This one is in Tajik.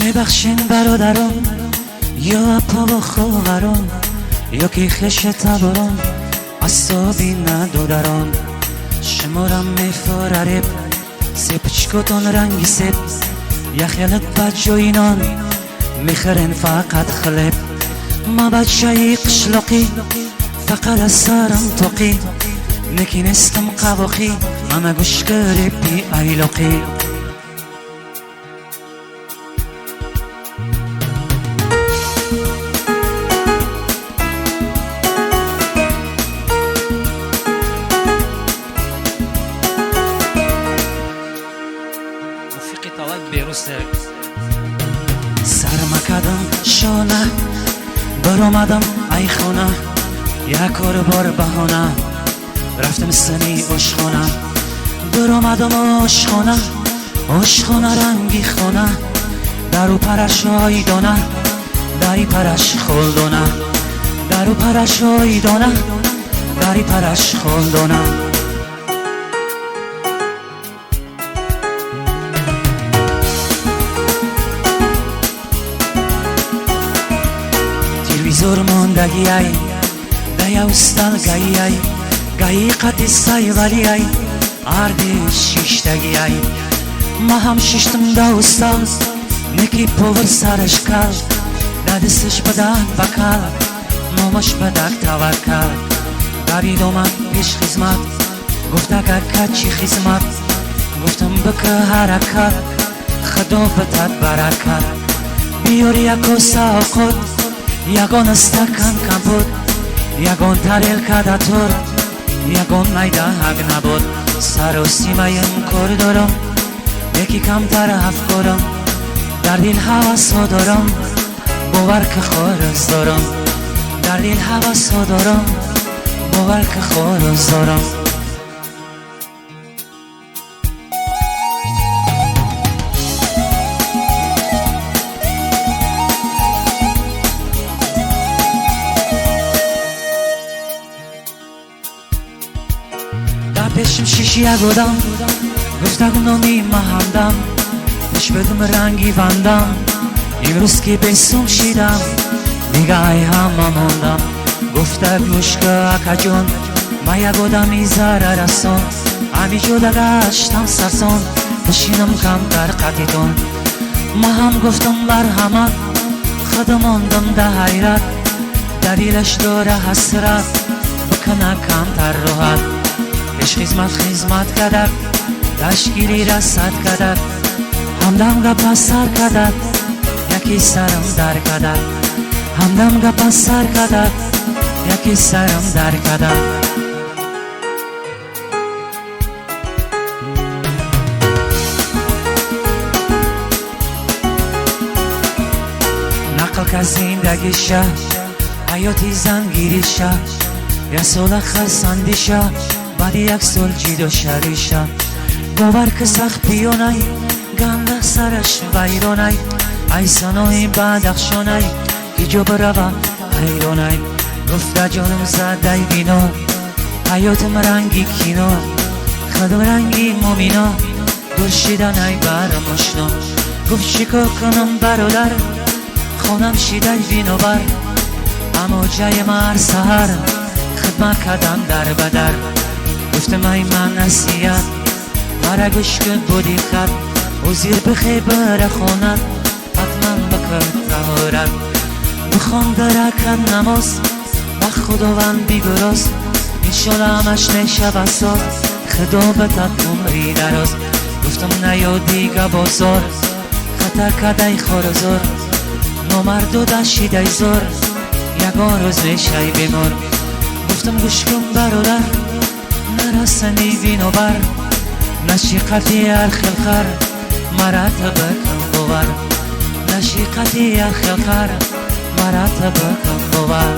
Мебахшин бародарон, ё апаву хоҳарон, ё ки хешу таборон, асоби надодарон. Шуморам мефорареб, сепчкотон ранги себ, яхелат ба ҷои нон мехӯрен фақат хлеб. Ма бачаи қишлоқӣ, фақат аз сарам тоқӣ, неки нестам қавоқӣ, мана гӯш кӯрепи айлоқӣ. Сарма кадам шона, баромадам ай хона, як бор баҳона рафтам сани ошхона. Баромадам ошхона, ошхона ранги хона, дару параш ойдона, дари параш холдона, дару параш ойдона, дари параш холдона. Телевизор мондагиай, дая устал гаиай, гаи қати сайвалиай, арди шиштагиай. Ма ҳам шиштам да устал, неки повар сараш кал, да дасташ бадак бакал, номаш бадак таваккал. Давид омад пеш хизмат, гуфта кака чӣ хизмат? Гуфтам бика ҳаракат, худо битад баракат. Биёр як коса овқот, ягон стакан компот, ягон тарелка да торт, ягон майда ҳак набод. Саросимаем кор дорам, яки камтар афкорам, дар дил ҳавасҳо дорам, бовар ки хорӯз дорам, дар дил ҳавасҳо дорам, бовар ки хорӯз дорам. Дар пешим шиш як одам, гуфтагу номи маҳамдам, пеш бидум ранги вандам, имрӯз ки бесум шидам, дига ай ҳама мондам. Гуфта гӯш ка акаҷон, ма як одами зараррасон, ҳамиҷода гаштам сарсон, бишинам камтар қатитон. Ма ҳам гуфтам марҳамат, худо мондам да ҳайрат, дар дилаш дора ҳасрат, бикана камтар роҳат. Пеш хизмат хизмат кадак, ташкили расад кадак, ҳамдам гапа сар кадак, яки сарам дар кадак, ҳамдам гапа сар кадак, яки сарам дар кадак. Нақл ка зиндагиша, ҳаёти зангириша, як сола хасандиша, баъди як сол ҷидо шавиша. Бовар ки сахт пиёнай, ганда сараш вайронай, ай санои бадахшонай, ки ҷо бирава ҳайронай. Гуфта ҷонам задай вино, ҳаётам ранги кино, худам ранги мумино, дур шиданай барам ошно. Гуфт чӣ кор кунам бародар, хонам шидай винобар, аммо ҷаям ҳар саҳар хидмат кардам дар ба дар. Гуфтам ай ман насиҳат, мара гӯш кун бо диққат, ҳозир бихе бира хонат, ҳатман бикун таҳорат. Бихон ду ракат намоз, ба худованд бигӯ рост, иншолла ҳамаш мешавад соз, худо битад умри дароз. Гуфтам наё дига бозор, хатар кадай хорузор, номарду дашидай зор, ягон рӯз мешай бемор. Гуфтам гӯш кун бародар, нарасани винобар, нашиқати ҳар хел хар, марата бикун бовар, нашиқати ҳар хел хар, марата бикун бовар.